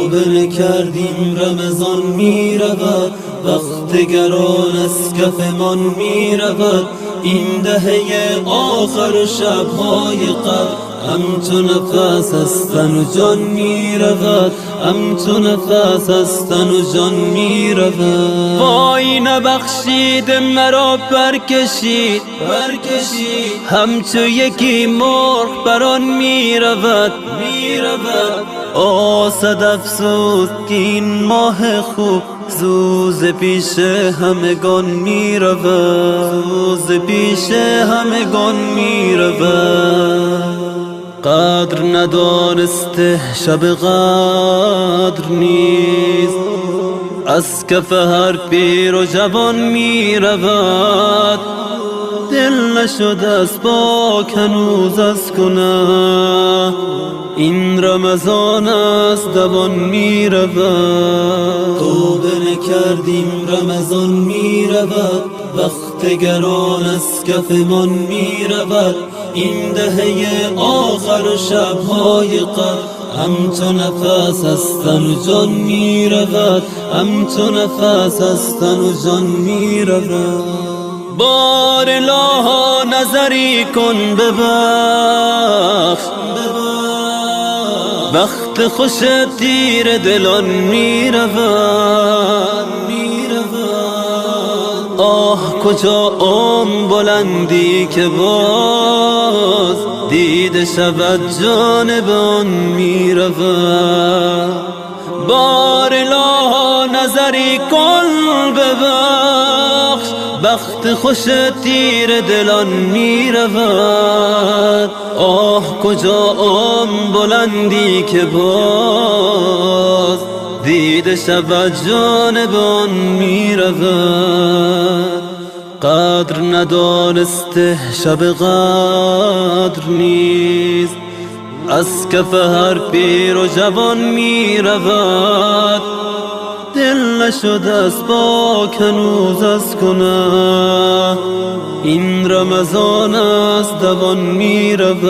توبه نکردیم رمضان میرود، وقت گران از کفمان میرود. این دهه آخر شبهای قدر، همچو نفس از تن و جان میرود، همچو نفس از تن و جان میرود. وای نبخشید مرا پرکشید، پرکشید، همچو یکی مرغ بران میرود، میرود. آه صد افسوس که این ماه خوب زوز پیش همگان میرود، زوز پیش همگان میرود. قدر ندانسته شب قدر نیست، از کف هر پیر و جوان میرود. دل نشد از پاک هنوز از گناه، این رمضان است دوان میرود. توبه نکردیم رمضان میرود، وقت گران از کفمان میرود. این دهه آخر شبهای قدر، همچو نفس از تن و جان میرود، همچو نفس از تن و جان میرود. بار الها نظری کن ببخش، وقت خوش تیر دلان میرود، میرود. آه کجا آن بلندی که باز دیده شود جانب آن میرود. بار الها نظری کن ببخش، بخت خوش تیر دلان میرود. آه کجا آن بلندی که باز دیده شود جانب آن میرود. قدر ندانسته شب قدر نیست، از کف هر پیر و جوان میرود. دل نشد از پاک هنوز از گناه، این رمضان است دوان میرود.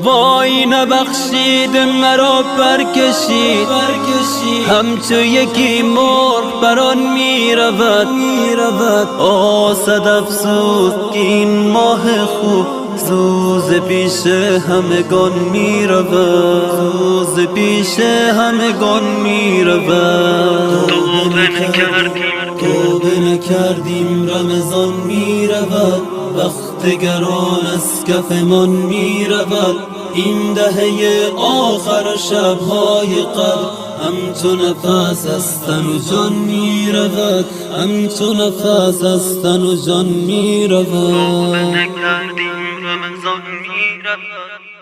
وای نبخشید مرا پرکشید، پرکشید، همچو یکی مرغ بران میرود، میرود. آه صد افسوس که این ماه خوب زوز پیش همگان میرود، زوز پیش همگان میرود. توبه نکردیم رمضان میرود، وقت گران از کفمان میرود. این دهه آخر شبهای قدر، همچو نفس از تن و جان میرود، همچو نفس از تن و جان میرود. توبه نکردیم رمضان میرود.